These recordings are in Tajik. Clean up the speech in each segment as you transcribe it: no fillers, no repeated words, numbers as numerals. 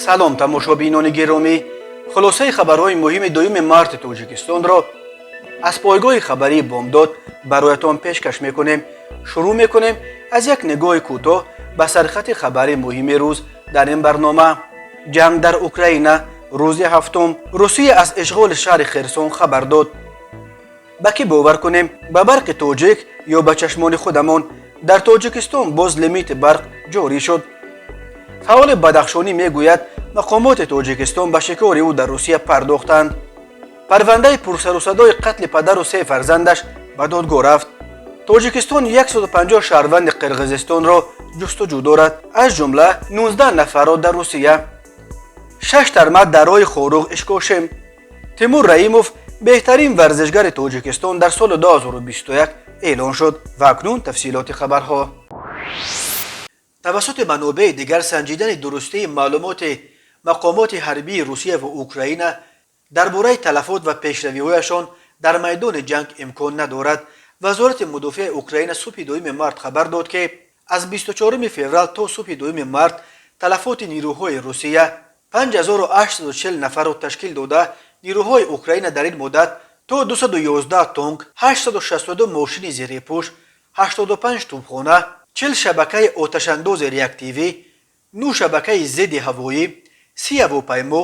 Салом, тамошобинони гиромӣ! Хулосаи хабарҳои муҳими 2 марти Тоҷикистонро аз пойгоҳи хабарии «Бомдод» бароятон пешкаш мекунем. Шурӯъ мекунем аз як нигоҳи кӯтоҳ ба сархати хабари муҳими рӯз. Дар ин барнома: ҷанг дар Украина рӯзи ҳафтум, Русия аз ишғоли шаҳри Херсон хабар дод, ба кӣ бовар кунем, ба «Барқи Тоҷик» ё ба чашмони худамон? Дар Тоҷикистон боз лимити барқ ҷорӣ шуд. Фаъоли бадахшонӣ мегӯяд, мақомоти Тоҷикистон ба шикори ӯ дар Русия пардохтанд. Парвандаи пурсарусадои қатли падару се фарзандаш ба додгоҳ рафт. Тоҷикистон 150 шаҳрванди Қирғизистонро ҷустуҷӯ дорад, аз ҷумла 19 нафарро дар Русия. Шаш тарма дар роҳи Хоруғ Ишкошим. Тимур Раимов беҳтарин варзишгари Тоҷикистон дар соли 2021 эълон шуд. Ва акнун тафсилоти хабарҳо. Тавассути манобеи дигар санҷидани дурустии маълумоти мақомоти ҳарбии Русия ва Украина дар бораи талафот ва пешравиҳояшон дар майдони ҷанг имкон надорад. Вазорати мудофиаи Украина субҳи 2 март хабар дод, ки аз 24 феврал то субҳи 2 март талафоти нирӯҳои Русия 5840 нафарро ташкил дода, нирӯҳои Украина дар ин муддат то 211 тонк, 862 мошини зерепӯш, 85 тӯбхона, 40 шабакаи оташандози реактивӣ, 9 шабакаи зидди ҳавоӣ, 30 ҳавопаймо,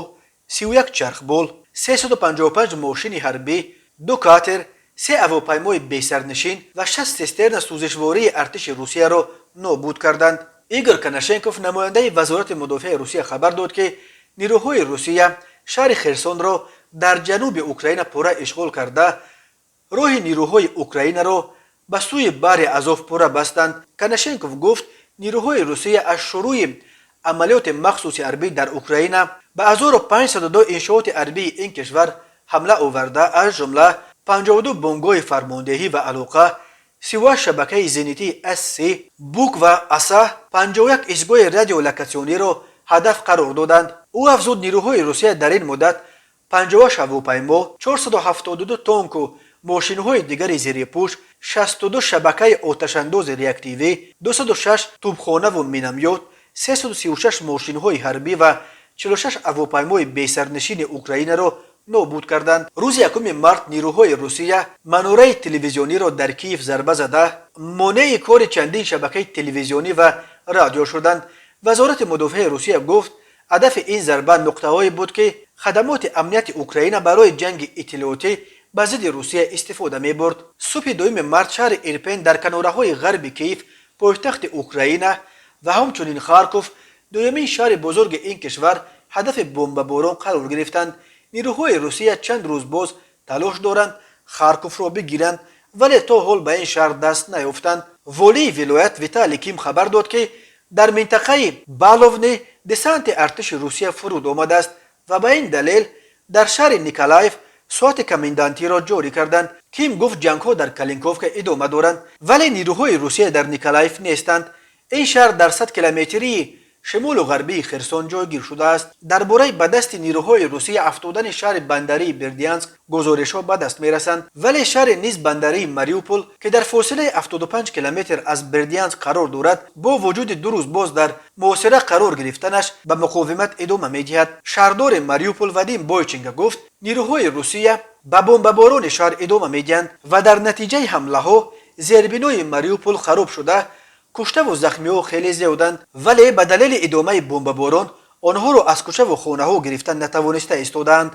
31 чархбол, 355 мошини ҳарбӣ, ду катер, се ҳавопаймои бесарнишин ва 6 систерна сӯзишвории артиши Русияро нобуд карданд. Игор Конашенков, намояндаи Вазорати мудофиаи Русия, хабар дод, ки нирӯҳои Русия шаҳри Херсонро дар ҷануби Украина пурра ишғол карда, роҳи нирӯҳои Украинаро ба сӯи баҳри Азов пурра бастанд. Конашенков гуфт, нирӯҳои Русия аз шурӯи амалиёти махсуси ҳарбӣ дар Украина ба 1502 иншооти ҳарбии ин кишвар ҳамла оварда, аз ҷумла 52 бунгоҳи фармондеҳӣ ва алоқа, 38 шабакаи зенитии С-30, Бук ва Оса, 51 истгоҳи радиолокатсиониро ҳадаф қарор доданд. Ӯ афзуд, нирӯҳои Русия дар ин муддат 58 ҳавопаймо, 472 тонку мошинҳои дигари зерипӯш, 62 шабакаи оташандози реактивӣ, 206 тӯбхонаву миномёт, 336 мошинҳои ҳарбӣ ва 46 ҳавопаймои бесарнишини Украинаро нобуд карданд. Рӯзи 1 март нирӯҳои Русия манораи телевизиониро дар Киев зарба зада, монеи кори чандин шабакаи телевизионӣ ва радио шуданд. Вазорати мудофиаи Русия гуфт, ҳадафи ин зарба нуқтаҳое буд, ки хадамоти амнияти Украина барои ҷанги иттилоотӣ ба зидди Русия истифода мебурд. Субҳи 2 март шаҳри Ирпен дар канораҳои ғарби Киев, пойтахти Украина, ва ҳамчунин Харков, дуюмин шаҳри бузурги ин кишвар, ҳадафи бомбаборон қарор гирифтанд. Нирӯҳои Русия чанд рӯз боз талош доранд Харковро бигиранд, вале то ҳол ба ин шаҳр даст наёфтанд. Волии вилоят Виталий Ким хабар дод, ки дар минтақаи Баловне десанти артиши Русия фуруд омадааст ва ба ин далел дар шаҳри Николаев соати комендантиро ҷорӣ карданд. Ким гуфт, ҷангҳо дар Калинковка идома доранд, вале нирӯҳои Русия дар Николаев нестанд. Ин шаҳр дар 100 километрии шимолу ғарбии Херсон ҷойгир шудааст. Дар бораи ба дасти нирӯҳои Русия афтодани шаҳри бандарии Бердианск гузоришҳо ба даст мерасанд, вале шаҳри низ бандарии Мариупол, ки дар фосилаи 75 километр аз Бердианск қарор дорад, бо вуҷуди 2 рӯз боз дар муҳосира қарор гирифтанаш, ба муқовимат идома медиҳад. Шаҳрдори Мариупол Вадим Бойченко гуфт, нирӯҳои Русия ба бомбаборони шаҳр идома медиҳанд ва дар натиҷаи ҳамлаҳо зербинои Мариупол хароб шуда, куштаву захмиҳо хеле зиёданд, вале ба далели идомаи бомбаборон онҳоро аз кӯчаву хонаҳо гирифта натавониста истодаанд.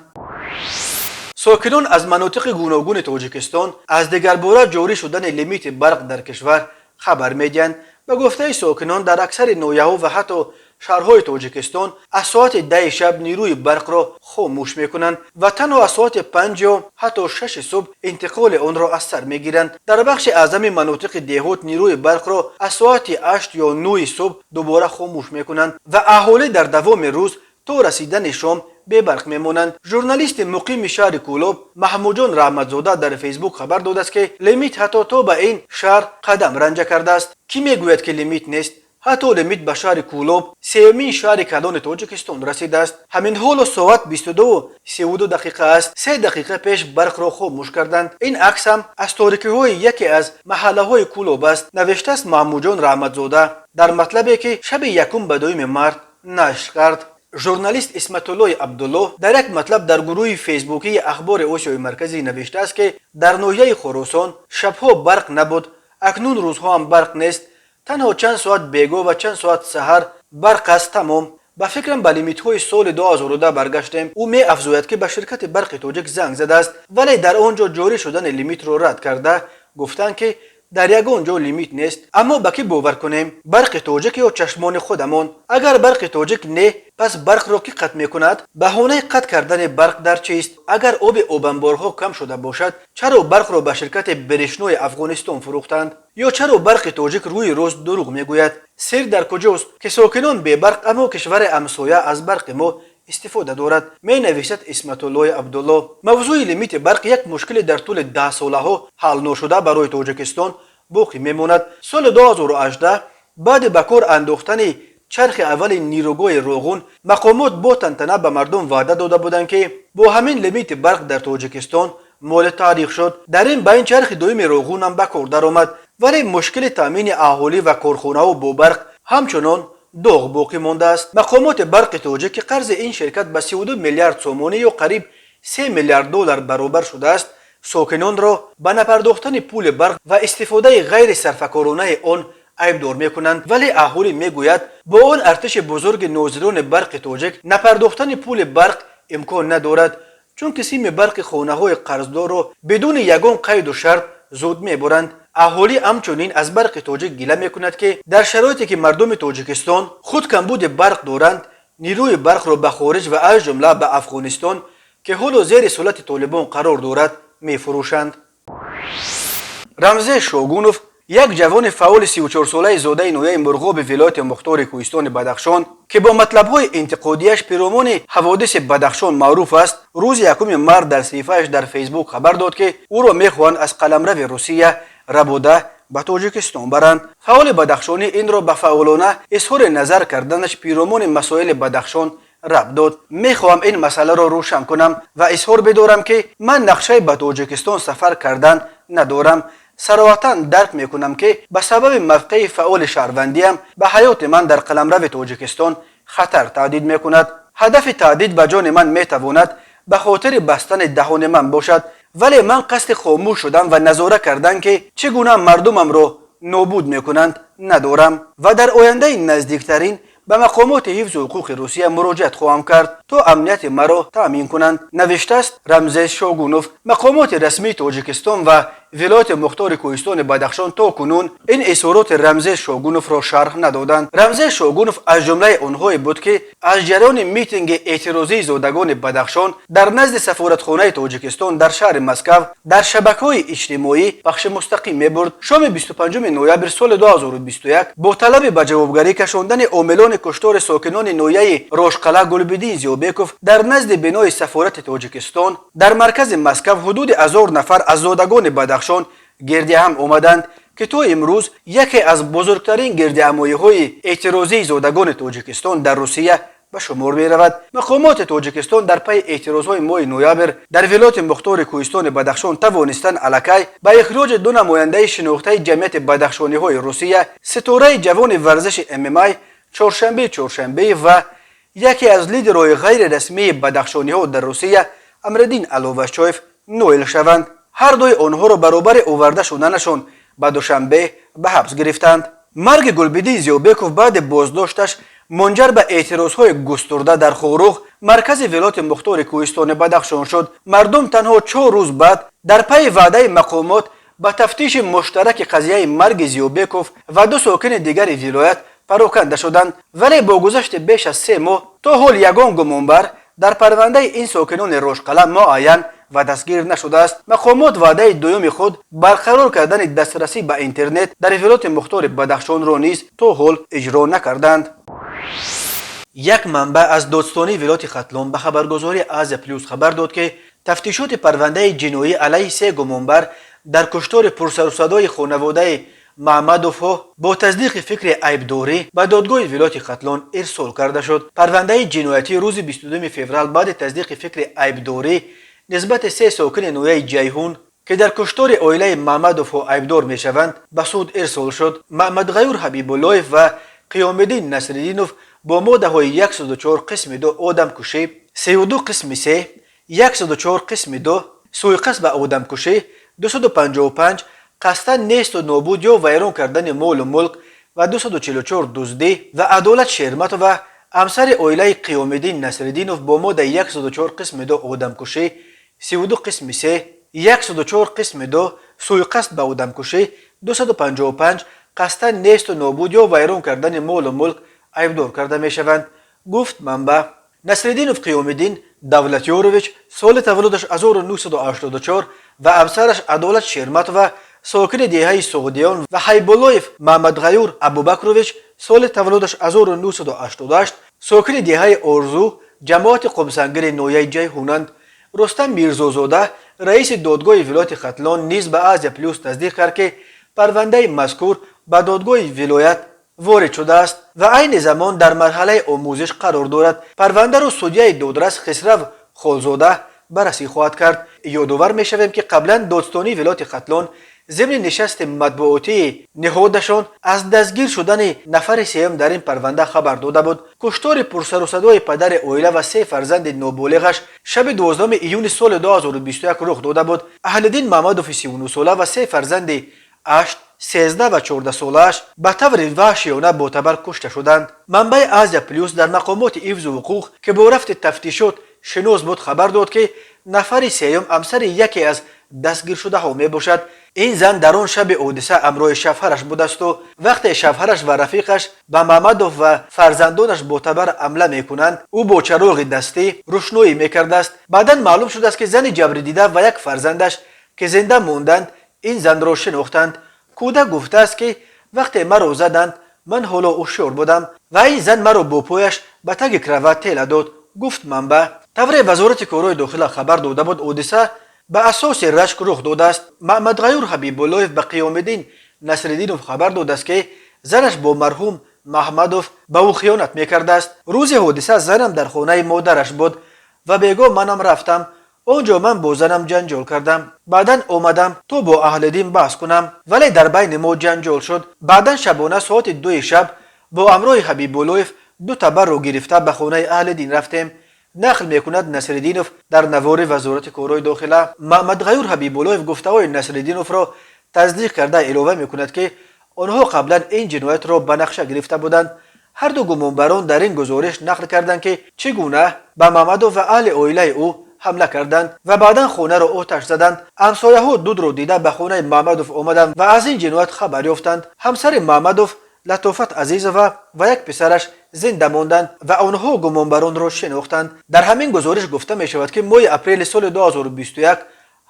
Сокинон аз манотиқи гуногуни Тоҷикистон аз дигарбора ҷорӣ шудани лимити барқ дар кишвар хабар медиҳанд. Ба гуфтаи сокинон, дар аксари ноҳияҳо ва ҳатто шаҳрҳои Тоҷикистон аз соати 10-и шаб нирӯи барқро хомӯш мекунанд ва танҳо аз соати 5 ё ҳатто 6-и субҳ интиқоли онро аз сар мегиранд. Дар бахши аъзами манотиқи деҳот нирӯи барқро аз соати 8 ё 9-и субҳ дубора хомӯш мекунанд ва аҳолӣ дар давоми рӯз то расидани шом бебарқ мемонанд. Журналисти муқими шаҳри Кӯлоб Маҳмудҷон Раҳматзода дар Фейсбук хабар додааст, ки лимит ҳатто то ба ин шаҳр қадам ранҷа кардааст. Кӣ мегӯяд, ки лимит нест? Ҳатто лимит ба шаҳри Кӯлоб, сеюмин шаҳри калони Тоҷикистон, расидааст. Ҳамин ҳоло соат 22:32 дақиқа аст. 3 дақиқа пеш барқро хомӯш карданд. Ин акс ҳам аз торикиҳои яке аз маҳаллаҳои Кӯлоб аст, навиштааст Маҳмудҷон Раҳматзода дар матлабе, ки шаби 1 ба 2 март нашр кард. Журналист Исматуллои Абдуллоҳ дар як матлаб дар гурӯҳи фейсбукии Ахбори Осиёи Марказӣ навиштааст, ки дар ноҳияи Хуросон шабҳо барқ набуд, акнун рӯзҳо ҳам барқ нест. Танҳо чанд соат бегоҳ ва чанд соат саҳар барқ аст, тамом. Ба фикрам, ба лимитҳои соли 2010 баргаштем. Ӯ меафзояд, ки ба ширкати Барқи Тоҷик занг задааст, вале дар он ҷо ҷорӣ шудани лимитро рад карда гуфтанд, ки дар ягон ҷо лимит нест. Аммо ба кӣ бовар кунем, Барқи Тоҷик ё чашмони худамон? Агар Барқи Тоҷик не, пас барқро кӣ қатъ мекунад? Баҳонаи қатъ кардани барқ дар чист? Агар оби обанборҳо кам шуда бошад, чаро барқро ба ширкати Берешнои Афғонистон фурӯхтанд? Ё чаро Барқи Тоҷик рӯи рост дурӯғ мегӯяд? Сир дар куҷост, ки сокинон бебарқ, аммо кишвари ҳамсоя аз барқи мо истифода дорад? Менависад Исматуллои Абдулло. Мавзӯи лимити барқ як мушкиле дар тӯли даҳсолаҳо ҳал ношуда барои Тоҷикистон боқӣ мемонад. Соли 2018, баъди ба кор андохтани чархи аввали нирӯгоҳи Роғун, мақомот бо тантана ба мардум ваъда дода буданд, ки бо ҳамин лимити барқ дар Тоҷикистон моли таърих шуд. Дар ин байн чархи дуюми Роғунам ба кор даромад, вале мушкили таъмини аҳолӣ ва корхонаҳо бо барқ ҳамчунон доғ боқӣ мондааст. Мақомоти Барқи Тоҷик, ки қарзи ин ширкат ба 32 миллиард сомонӣ ё қариб 3 миллиард доллар баробар шудааст, сокинонро ба напардохтани пули барқ ва истифодаи ғайри сарфакоронаи он айбдор мекунанд. Вале аҳолӣ мегӯяд, бо он артиши бузурги нозирони Барқи Тоҷик напардохтани пули барқ имкон надорад, чунки сими барқи хонаҳои қарздорро бидуни ягон қайду шарт зуд мебуранд. Аҳолӣ ҳамчунин аз Барқи Тоҷик гила мекунад, ки дар шароите ки мардуми Тоҷикистон худ камбуди барқ доранд, нирӯи барқро ба хориҷ ва аз ҷумла ба Афғонистон, ки ҳоло зери сулати Толибон қарор дорад, мефурӯшанд. Рамзе Шогунов, як ҷавони фаъоли 34-солаи зодаи ноҳияи Мурғоби вилояти мухтори Кӯҳистони Бадахшон, ки бо матлабҳои интиқодияш пиромони ҳаводиси Бадахшон маъруф аст, рӯзи 1 март дар саҳифааш дар Фейсбук хабар дод, ки ӯро мехоҳанд аз қаламрави Русия рабуда ба Тоҷикистон баранд. Фаъоли бадахшонӣ инро ба фаъолона изҳори назар карданаш пиромони масоили Бадахшон рабт дод. Мехоҳам ин масъаларо рӯшан кунам ва изҳор бидорам, ки ман нақшаи ба Тоҷикистон сафар кардан надорам. Сароҳатан дарк мекунам, ки ба сабаби мавқеи фаъоли шаҳрвандиам ба ҳаёти ман дар қаламрави Тоҷикистон хатар таҳдид мекунад. Ҳадафи таҳдид ба ҷони ман метавонад ба хотири бастани даҳони ман бошад, вале ман қасди хомӯш шудан ва назора кардан, ки чӣ гуна мардумамро нобуд мекунанд, надорам ва дар ояндаи наздиктарин ба мақомоти ҳифзу ҳуқуқи Русия муроҷиат хоҳам кард, то амнияти маро таъмин кунанд, навиштааст Рамзес Шогунов. Мақомоти расмии Тоҷикистон ва вилояти мухтори Кӯҳистони Бадахшон то кунун ин изҳороти Рамзес Шогуновро шарҳ надоданд. Рамзес Шогунов аз ҷумлаи онҳое буд, ки аз ҷараёни митинги эътирозии зодагони Бадахшон дар назди сафоратхонаи Тоҷикистон дар шаҳри Москав дар шабакаҳои иҷтимоӣ пахши мустақим мебурд. Шоми 25 ноябр соли 2021 бо талаби ба ҷавобгарӣ кашондани омилони куштори сокинони ноҳияи Рошқалъа Гулбиддин Зиёбеков дар назди бинои сафорати Тоҷикистон дар маркази Москав ҳудуди 1000 нафар аз зодагони Бадахшон гирди ҳам омаданд, ки то имрӯз яке аз бузургтарин гирдиҳамоиҳои эътирозии зодагони Тоҷикистон дар Русия ба шумор меравад. Мақомоти Тоҷикистон дар пайи эътирозҳои моҳи ноябр дар вилояти мухтори Кӯҳистони Бадахшон тавонистанд аллакай ба ихроҷи ду намояндаи шинохтаи ҷамъияти бадахшониҳои Русия, ситораи ҷавони варзиши ММА Чоршанбе Чоршанбеев ва яке аз лидерҳои ғайрирасмии бадахшониҳо дар Русия Амриддин Аловашчоев ноил шаванд. Ҳар дуи онҳоро баробари оварда шуданашон ба Душанбе ба ҳабс гирифтанд. Марги Гулбиддин Зиёбеков баъди боздошташ мунҷар ба эътирозҳои густурда дар Хоруғ, маркази вилояти мухтори Кӯҳистони Бадахшон, шуд. Мардум танҳо 4 рӯз баъд дар пайи ваъдаи мақомот ба тафтиши муштараки қазияи марги Зиёбеков ва ду сокини дигари вилоят пароканда шуданд, вале бо гузашти беш аз 3 моҳ то ҳол ягон гумонбар дар парвандаи ин сокинони Рошқалъа муайян ва дастгир нашудааст. Мақомот ваъдаи дуюми худ, барқарор кардани дастрасӣ ба интернет дар вилояти мухтори Бадахшонро низ то ҳол иҷро накарданд. Як манбаъ аз додстонии вилояти Хатлон ба хабаргузории Азия Плюс хабар дод, ки тафтишоти парвандаи ҷиноӣ алайҳи се гумонбар дар куштори пурсарусадои хонаводаи Маҳмадовҳо бо тасдиқи фикри айбдорӣ ба додгоҳи вилояти Хатлон ирсол карда шуд. Парвандаи ҷиноятӣ рӯзи 22 феврал баъди тасдиқи фикри айбдорӣ нисбати се сокини ноҳияи Ҷайҳун, ки дар куштори оилаи Маҳмадовҳо айбдор мешаванд, ба суд ирсол шуд. Маҳмадғаюр Ҳабибуллоев ва Қиёмиддин Насриддинов Бо моддаҳои 104 қисми 2 одамкушӣ, 32 қисми 3, 104 қисми 2 суиқасд ба одамкушӣ, 255 қасдан несту нобуд ё вайрон кардани молу мулк ва 244 дуздӣ ва Адолат Шерматова, ҳамсари оилаи Қиёмиддин Насриддинов, бо моддаи 104 қисми 2 одамкушӣ, 32 қисми 3, 104 қисми 2 суиқасд ба одамкушӣ, 255 қасдан несту нобуд ё вайрон кардани молу мулк айбдор карда мешаванд, гуфт манбаъ. Насриддинов Қиёмиддин Давлатёрович, соли таваллудаш 1984, ва ҳамсараш Адолат Шерматова, сокини деҳаи Суғдиён, ва Ҳайбуллоев Маҳмадғаюр Абубакрович, соли таваллудаш 1988, сокини деҳаи Орзу, ҷамоати Қумсангири ноҳияи Ҷайҳунанд. Рустам Мирзозода, раиси додгоҳи вилояти Хатлон, низ ба Азия Плюс тасдиқ кард, ки парвандаи мазкур ба додгоҳи вилоят ворид шудааст ва айни замон дар марҳалаи омӯзиш қарор дорад. Парвандаро судяи додрас Хисрав Холзода баррасӣ хоҳад кард. Ёдовар мешавем, ки қаблан додстонии вилояти Хатлон зимни нишасти матбуотии ниҳодашон аз дастгир шудани нафари сеюм дар ин парванда хабар дода буд. Куштори пурсарусадои падари оила ва се фарзанди ноболиғаш шаби 12 июни соли 2021 рух дода буд. Аҳлиддин Маҳмадови 39сола ва се фарзанди 8, 13 ва 14 солааш ба таври ваҳшиёна бо табар кушта шуданд. Манбаи Азия Плюс дар мақомоти ҳифзу ҳуқуқ, ки бо рафти тафтишот шинос буд, хабар дод, ки нафари сеюм ҳамсари яке аз дастгиршудаҳо мебошад. Ин зан дар он шаби ҳодиса ҳамроҳи шавҳараш будасту вақте шавҳараш ва рафиқаш ба Маҳмадов ва фарзандонаш бо табар ҳамла мекунанд, ӯ бо чароғи дастӣ рӯшноӣ мекардааст. Баъдан маълум шудааст, ки зани ҷабрдида ва як фарзандаш, ки зинда монданд, ин занро шинохтанд. Кӯдак гуфтааст, ки вақте маро заданд, ман ҳоло ҳушёр будам ва ин зан маро бо пояш ба таги кровать тела дод, гуфт манбаъ. Тавре Вазорати корҳои дохила хабар дода буд, ҳодиса ба асоси рашк рух додааст. Маҳмадғаюр Ҳабибуллоев ба Қиёмиддин Насриддинов хабар додааст, ки занаш бо марҳум Маҳмадов ба ӯ хиёнат мекардааст. Рӯзи ҳодиса занам дар хонаи модараш буд ва бегоҳ манам рафтам. Он ҷо ман бо занам ҷанҷол кардам. Баъдан омадам, то бо Аҳлиддин баҳс кунам, вале дар байни мо ҷанҷол шуд. Баъдан шабона соати 2-и шаб бо ҳамроҳи Ҳабибуллоев ду табарро гирифта ба хонаи Аҳлиддин рафтем, нақл мекунад Насриддинов дар навори Вазорати корҳои дохила. Маҳмадғаюр Ҳабибуллоев гуфтаҳои Насриддиновро тасдиқ карда, илова мекунад, ки онҳо қаблан ин ҷиноятро ба нақша гирифта буданд. Ҳарду гумонбарон дар ин гузориш нақл карданд, ки чӣ гуна ба Маҳмадов ва аҳли оилаи ӯ ҳамла карданд ва баъдан хонаро оташ заданд. Ҳамсояҳо дудро дида ба хонаи Маҳмадов омаданд ва аз ин ҷиноят хабар ёфтанд. Ҳамсари Маҳмадов, Латофат Азизова, ва як писараш зинда монданд ва онҳо гумонбаронро шинохтанд. Дар ҳамин гузориш гуфта мешавад, ки моҳи апрели соли 2021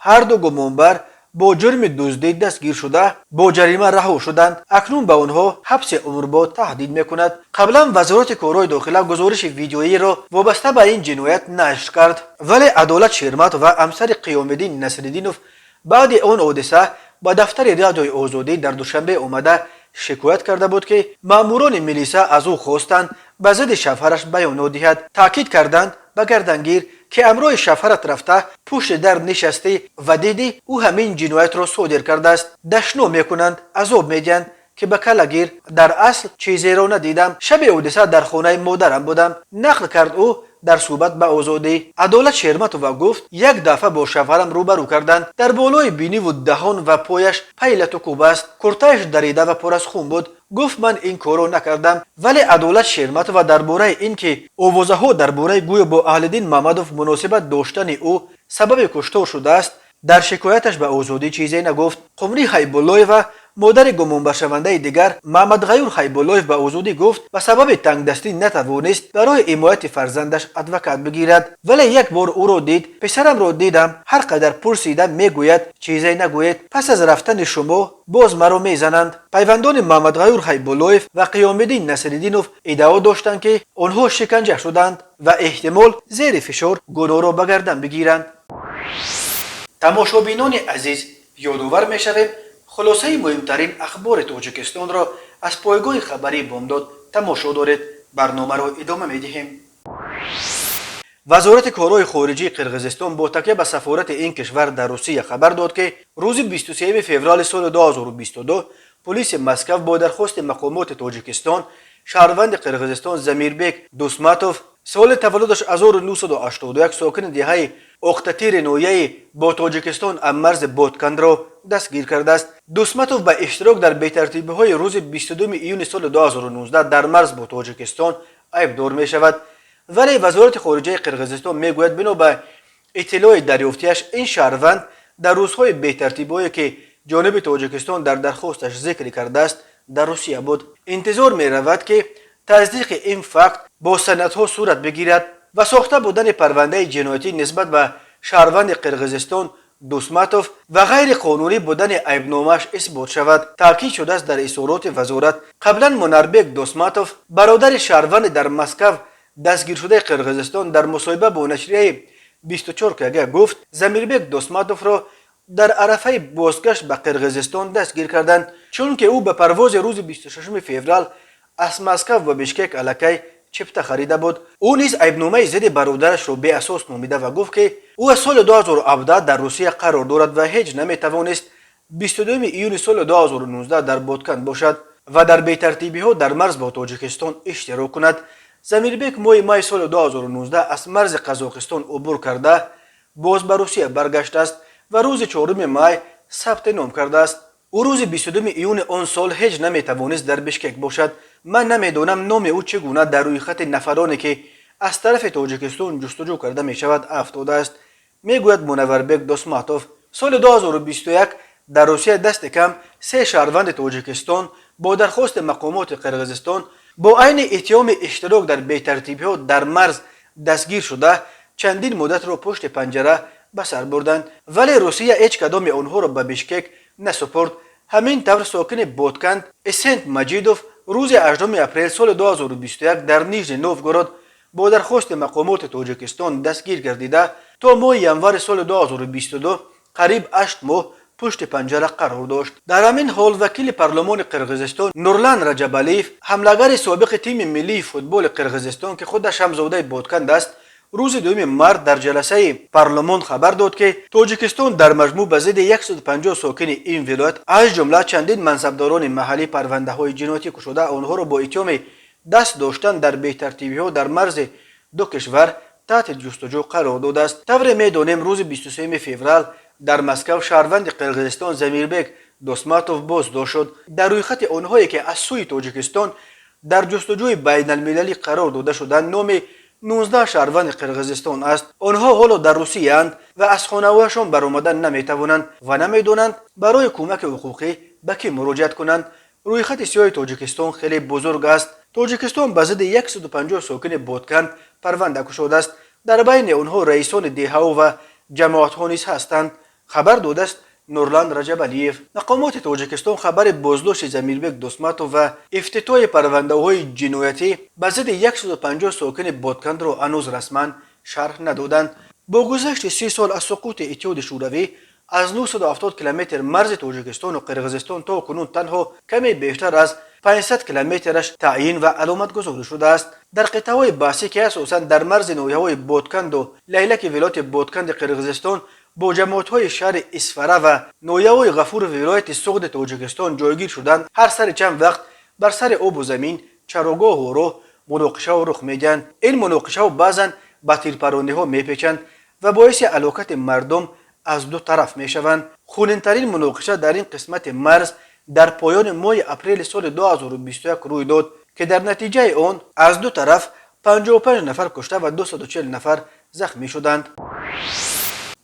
ҳарду гумонбар бо ҷурми дуздӣ дастгир шуда, бо ҷарима раҳо шуданд. Акнун ба онҳо ҳабси умрбод таҳдид мекунад. Қаблан Вазорати корҳои дохила гузориши видеоиро вобаста ба ин ҷиноят нашр кард, вале Адолат Шерматова, ҳамсари Қиёмиддин Насриддинов, баъди он ҳодиса ба дафтари Радиои Озодӣ дар Душанбе омада шикоят карда буд, ки маъмурони милиса аз ӯ хостанд ба зидди шавҳараш баёнот диҳад. Таъкид карданд ба гардангир, ки ҳамроҳи шавҳарат рафта, пушти дар нишастӣ ва дидӣ, ӯ ҳамин ҷиноятро содир кардааст. Дашном мекунанд, азоб медиҳанд, ки ба калла гир. Дар асл чизеро надидам, шаби ҳодиса дар хонаи модарам будам, нақл кард ӯ дар суҳбат ба Озодӣ. Адолат Шерматова гуфт: як дафъа бо шавҳарам рӯбарӯ карданд. Дар болои биниву даҳон ва пояш пайи лату кӯб аст, куртааш дарида ва пур аз хун буд. Гуфт: ман ин корро накардам. Вале Адолат Шерматова дар бораи ин ки овозаҳо дар бораи гӯё бо Аҳлиддин Маҳмадов муносибат доштани ӯ сабаби куштор шудааст, дар шикояташ ба Озодӣ чизе нагуфт. Қумрӣ Ҳайбуллоева, модари гумонбаршавандаи дигар, Маҳмадғаюр Ҳайбуллоев, ба Озодӣ гуфт, ба сабаби тангдастӣ натавонист барои ҳимояти фарзандаш адвокат бигирад, вале як бор ӯро дид. Писарамро дидам. Ҳар қадар пурсидам, мегӯяд: чизе нагӯед, пас аз рафтани шумо боз маро мезананд. Пайвандони Маҳмадғаюр Ҳайбуллоев ва Қиёмиддин Насриддинов иддао доштанд, ки онҳо шиканҷа шуданд ва эҳтимол зери фишор гуноҳро ба гардан бигиранд. Тамошобинони азиз, ёдовар мешавем, хулосаи муҳимтарин ахбори Тоҷикистонро аз пойгоҳи хабарии Бомдод тамошо доред. Барномаро идома медиҳем. Вазорати корҳои хориҷии Қирғизистон бо такя ба сафорати ин кишвар дар Русия хабар дод, ки рӯзи 23 феврали соли 2022 полиси Москав бо дархости мақомоти Тоҷикистон Шаҳрванди Қирғизистон Замирбек Дусматов, соли таваллудаш 1981, сокини деҳаи Оқтатири ноҳияи бо Тоҷикистон ҳаммарзи Боткандро дастгир кардааст. Дусматов ба иштирок дар бетартибиҳои рӯзи 22 июни соли 2019 дар марз бо Тоҷикистон айбдор мешавад. Вале Вазорати хориҷаи Қирғизистон мегӯяд, бино ба иттилои дарёфтиаш, ин шаҳрванд дар рӯзҳои бетартибиҳое, ки ҷониби Тоҷикистон дар дархосташ зикр кардааст, дар Русия буд. Интизор меравад, ки тасдиқи ин факт бо санадҳо сурат бигирад ва сохта будани парвандаи ҷиноятӣ нисбат ба шаҳрванди Қирғизистон Дусматов ва ғайриқонунӣ будани айбномааш исбот шавад, таъкид шудааст дар изҳороти вазорат. Қаблан Мунарбек Досматов, бародари шаҳрванди дар Москав дастгиршудаи Қирғизистон, дар мусоҳиба бо нашрияи 24 КГ гуфт, Замирбек Досматовро дар арафаи бозгашт ба Қирғизистон дастгир карданд, чунки ӯ ба парвози рӯзи 26 феврал аз Москав ба Бишкек аллакай чипта харида буд. Ӯ низ айбномаи зидди бародарашро беасос номида ва гуфт, ки ӯ аз соли 2017 дар Русия қарор дорад ва ҳеҷ наметавонист 22 июни соли 2019 дар Ботканд бошад ва дар бетартибиҳо дар марз бо Тоҷикистон иштирок кунад. Замирбек моҳи май соли 2019 аз марзи Қазоқистон убур карда, боз ба Русия баргаштааст ва рӯзи 4 май сабти ном кардааст. Ӯ рӯзи 22 июни он сол ҳеҷ наметавонист дар Бишкек бошад. Ман намедонам, номи ӯ чӣ гуна дар рӯйхати нафароне, ки аз тарафи Тоҷикистон ҷустуҷӯ карда мешавад, афтодааст, мегӯяд Мунавварбек Досматов. Соли 2021 дар Русия дасти кам се шаҳрванди Тоҷикистон бо дархости мақомоти Қирғизистон бо айни иттиҳоми иштирок дар бетартибиҳо дар марз дастгир шуда, чандин муддатро пушти панҷара ба сар бурданд, вале Русия ҳеҷ кадоми онҳоро ба Бишкек насупурд. Ҳамин тавр, сокини Ботканд Эсент Маҷидов рӯзи 8 апрел соли 2021 дар Нижний Новгород бо дархости мақомоти Тоҷикистон дастгир гардида, то моҳи январи соли 2022 қариб 8 моҳ пушти панҷара қарор дошт. Дар ҳамин ҳол, вакили парлумони Қирғизистон Нурлан Раҷабалиев, ҳамлагари собиқи тими миллии футболи Қирғизистон, ки худаш ҳам зодаи Ботканд аст, рӯзи 2 март дар ҷаласаи парлумон хабар дод, ки Тоҷикистон дар маҷмӯъ ба зидди 150 сокини ин вилоят, аз ҷумла чандин мансабдорони маҳаллӣ, парвандаҳои ҷиноятӣ кушода, онҳоро бо иттиҳоми даст доштан дар бетартибиҳо дар марзи ду кишвар таҳти ҷустуҷӯ қарор додааст. Тавре медонем, рӯзи 23 феврал дар Москав шаҳрванди Қирғизистон Замирбек Досматов боздошт шуд. Дар рӯйхати онҳое, ки аз сӯи Тоҷикистон дар ҷустуҷӯи байналмилалӣ қарор дода шуданд, номи 19 шаҳрванди Қирғизистон аст. Онҳо ҳоло дар Русияанд ва аз хонаҳояшон баромадан наметавонанд ва намедонанд, барои кӯмаки ҳуқуқӣ ба кӣ муроҷиат кунанд. Рӯйхати сиёҳи Тоҷикистон хеле бузург аст. Тоҷикистон ба зидди 150 сокини Ботканд парванда кушодааст. Дар байни онҳо раисони деҳаҳо ва ҷамоатҳо низ ҳастанд, хабар додааст Нурлан Раҷабалиев. Мақомоти Тоҷикистон хабари боздошти Замирбек Досматов ва ифтитоҳи парвандаҳои ҷиноятӣ ба зидди 150 сокини Боткандро ҳанӯз расман шарҳ надоданд. Бо гузашти 30 сол аз суқути Иттиҳоди Шӯравӣ, аз 970 километр марзи Тоҷикистону Қирғизистон то кунун танҳо каме бештар аз 500 километраш таъйин ва аломатгузорӣ шудааст. Дар қитъаҳои баҳсӣ, ки асосан дар марзи ноҳияҳои Ботканду Лайлаки вилояти Ботканди Қирғизистон бо ҷамоатҳои шаҳри Исфара ва ноҳияҳои Ғафурови вилояти Суғди Тоҷикистон ҷойгир шуданд, ҳар сари чанд вақт бар сари обу замин, чарогоҳу роҳ муноқишаҳо рух медиҳанд. Ин муноқишаҳо баъзан ба тирпарониҳо мепечанд ва боиси ҳалокати мардум аз ду тараф мешаванд. Хунинтарин муноқиша дар ин қисмати марз дар поёни моҳи апрели соли 2021 рӯй дод, ки дар натиҷаи он аз ду тараф 55 нафар кушта ва 240 нафар захмӣ шуданд.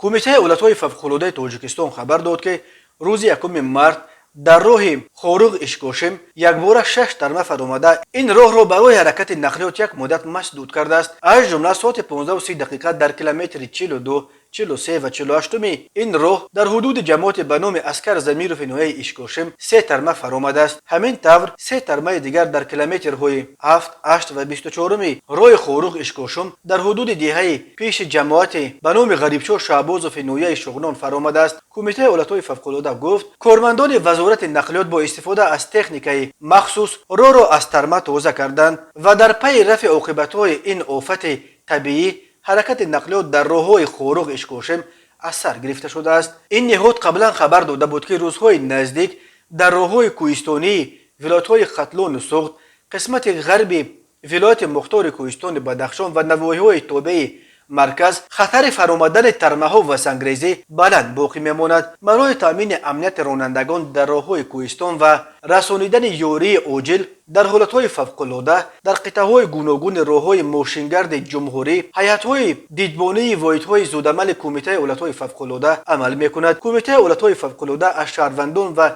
Кумитаи ҳолатҳои фавқулодаи Тоҷикистон хабар дод, ки рӯзи 1 март дар роҳи Хоруғ Ишкошим якбора шаш тарма фаромада, ин роҳро барои ҳаракати нақлиёт як муддат масдуд кардааст. Аз ҷумла, соати 15:30 дақиқа дар километри 42, 43 ва 48-уми ин роҳ дар ҳудуди ҷамоати ба номи Аскар Замирови ноҳияи Ишкошим се тарма фаромадааст. Ҳамин тавр, се тармаи дигар дар километрҳои 7, 8 ва 24-уми роҳи Хоруғ Ишкошим дар ҳудуди деҳаи пеши ҷамоати ба номи Ғарибшо Шаҳбозови ноҳияи Шуғнон фаромадааст. Кумитаи ҳолатҳои фавқулода гуфт, кормандони Вазорати нақлиёт бо истифода аз техникаи махсус роҳро аз тарма тоза карданд ва дар пайи рафъи оқибатҳои ин офати табиӣ ҳаракати нақлиёт дар роҳҳои Хоруғ Ишкошим аз сар гирифта шудааст. Ин ниҳод қаблан хабар дода буд, ки рӯзҳои наздик дар роҳҳои кӯҳистонии вилоятҳои Хатлону Суғд Қисмати ғарби вилояти мухтори Кӯҳистони Бадахшон ва навоҳиҳои тобеи марказ хатари фаромадани тармаҳо ва сангрезӣ баланд боқӣ мемонад. Барои таъмини амнияти ронандагон дар роҳҳои кӯҳистон ва расонидани ёрии оҷил дар ҳолатҳои фавқулода дар қитъаҳои гуногуни роҳҳои мошингарди ҷумҳурӣ ҳайатҳои дидбонии воҳидҳои зудамали Кумитаи ҳолатҳои фавқулода амал мекунад. Кумитаи ҳолатҳои фавқулода аз шаҳрвандон ва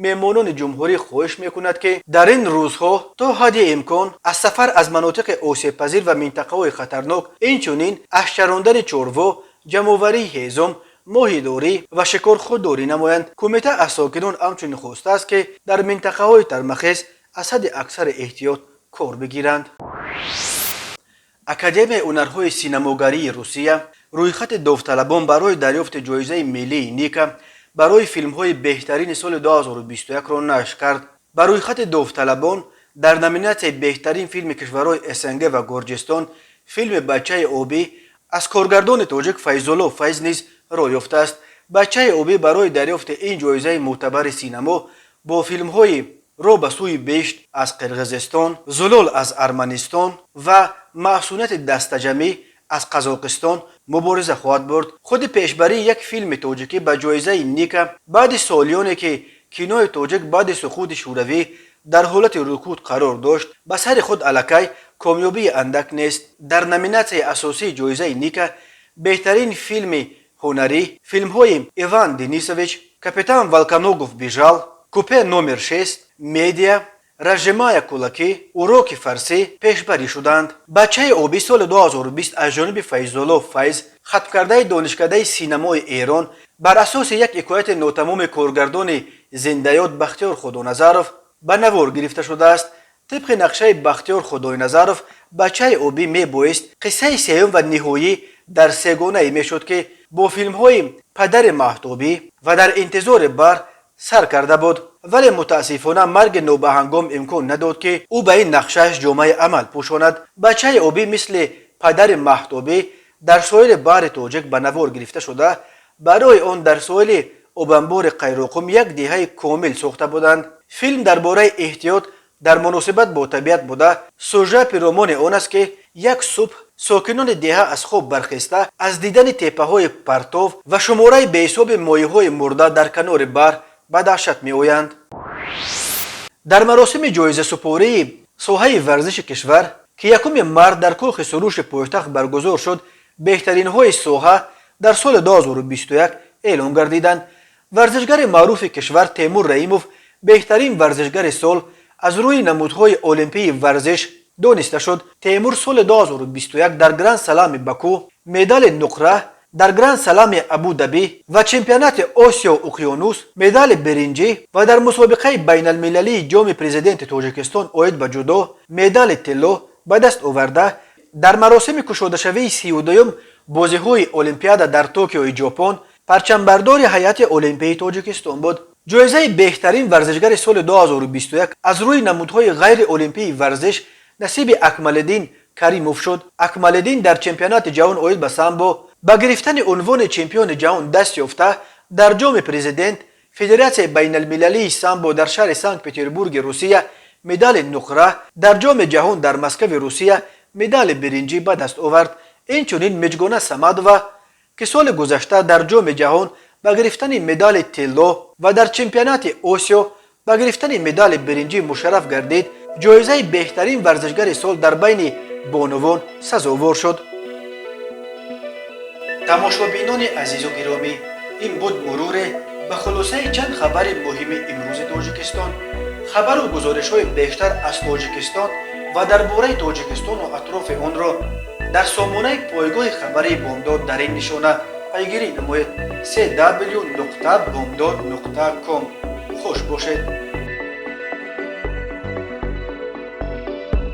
меҳмонони ҷумҳурӣ хоҳиш мекунад, ки дар ин рӯзҳо то ҳадди имкон аз сафар аз манотиқи осебпазир ва минтақаҳои хатарнок, инчунин аз чарондани чорво, ҷамъоварии ҳезум, моҳидорӣ ва шикор худдорӣ намоянд. Кумита аз сокинон ҳамчунин хостааст, ки дар минтақаҳои тармахез аз ҳадди аксари эҳтиёт кор бигиранд. Академияи ҳунарҳои синамогарии Русия рӯйхати довталабон барои дарёфти ҷоизаи миллии Ника барои филмҳои беҳтарини соли 2021-ро нашр кард. Ба рӯйхати довталабон дар номинатсияи беҳтарин филми кишварҳои СНГ ва Гурҷистон филми «Бачаи обӣ» аз коргардони тоҷик Файзулло Файз низ роҳ ёфтааст. «Бачаи обӣ» барои дарёфти ин ҷоизаи мӯътабари синамо бо филмҳои «Роҳ ба сӯи беҳишт» аз Қирғизистон, «Зулол» аз Арманистон ва «Масунияти дастаҷамӣ» аз Қазоқистон мубориза хоҳад бурд. Худи пешбарии як филми тоҷикӣ ба ҷоизаи Ника баъди солиёне, ки кинои тоҷик баъди суқути Шӯравӣ дар ҳолати рукуд қарор дошт, ба сари худ аллакай комёбии андак нест. Дар номинатсияи асосии ҷоизаи Ника беҳтарин филми ҳунарӣ филмҳои «Иван Денисович», «Капитан Волконогов бежал», «Купе номер 6», «Медиа», «Разжимая кулаки», «Уроки фарсӣ» пешбарӣ шуданд. «Бачаи обӣ» соли 2020 аз ҷониби Файзулло Файз, хатмкардаи Донишкадаи синамои Эрон, бар асоси як ҳикояти нотамоми коргардони зиндаёд Бахтиёр Худоназаров ба навор гирифта шудааст. Тибқи нақшаи Бахтиёр Худойназаров, «Бачаи обӣ» мебоист қиссаи сеюм ва ниҳоӣ дар сегонае мешуд, ки бо филмҳои «Падари маҳтобӣ» ва «Дар интизори бар» сар карда буд, вале мутаассифона марги нобаҳангом имкон надод, ки ӯ ба ин нақшааш ҷомаи амал пӯшонад. «Бачаи обӣ» мисли «Падари маҳтобӣ» дар соҳили баҳри Тоҷик ба навор гирифта шуда, барои он дар соҳили обанбори Қайроқум як деҳаи комил сохта буданд. Филм дар бораи эҳтиёт дар муносибат бо табиат буда, сужа пиромони он аст, ки як субҳ сокинони деҳа аз хоб бархеста аз дидани теппаҳои партов ва шумораи беҳисоби моҳиҳои мурда дар канори баҳр ба даҳшат меоянд. Дар маросими ҷоизасупории соҳаи варзиши кишвар, ки 1 март дар Кохи Суруши пойтахт баргузор шуд, беҳтаринҳои соҳа дар соли 2021 эълон гардиданд. Варзишгари маъруфи кишвар Темур Раимов беҳтарин варзишгари сол аз рӯи намудҳои олимпии варзиш дониста шуд. Темур соли 2021 дар Гранд Слами Баку медали нуқра, дар Гранд Слами Абу-Дабӣ ва чемпионати Осиё Уқёнус медали биринҷӣ ва дар мусобиқаи байналмилалии Ҷоми Президенти Тоҷикистон оид ба ҷудо медали тилло ба даст оварда, дар маросими кушодашавии 32-юм бозиҳои Олимпиада дар Токиои Ҷопон парчамбардори ҳайати олимпии Тоҷикистон буд. Ҷоизаи беҳтарин варзишгари соли 2021 аз рӯи намудҳои ғайриолимпии варзиш насиби Акмалиддин Каримов шуд. Акмалиддин дар чемпионати ҷаҳон оид ба самбо ба гирифтани унвони чемпиони ҷаҳон даст ёфта, дар Ҷоми Президент Федератсияи байналмилалии самбо дар шаҳри Санкт Петербурги Русия медали нуқра, дар Ҷоми ҷаҳон дар Москави Русия медали биринҷӣ ба даст овард. Инчунин Миҷгона Самадова, ки соли гузашта дар Ҷоми ҷаҳон ба гирифтани медали тилло ва дар чемпионати Осиё ба гирифтани медали биринҷӣ мушарраф гардид, ҷоизаи беҳтарин варзишгари сол дар байни бонувон сазовор шуд. Тамошобинони азизу гиромӣ, ин буд муруре ба хулосаи чанд хабари муҳими имрӯзи Тоҷикистон. Хабару гузоришҳои бештар аз Тоҷикистон ва дар бораи Тоҷикистону атрофи онро дар сомонаи пойгоҳи хабарии Бомдод дар ин нишона пайгирӣ намоед: cw.bomdod.com. Хуш бошед.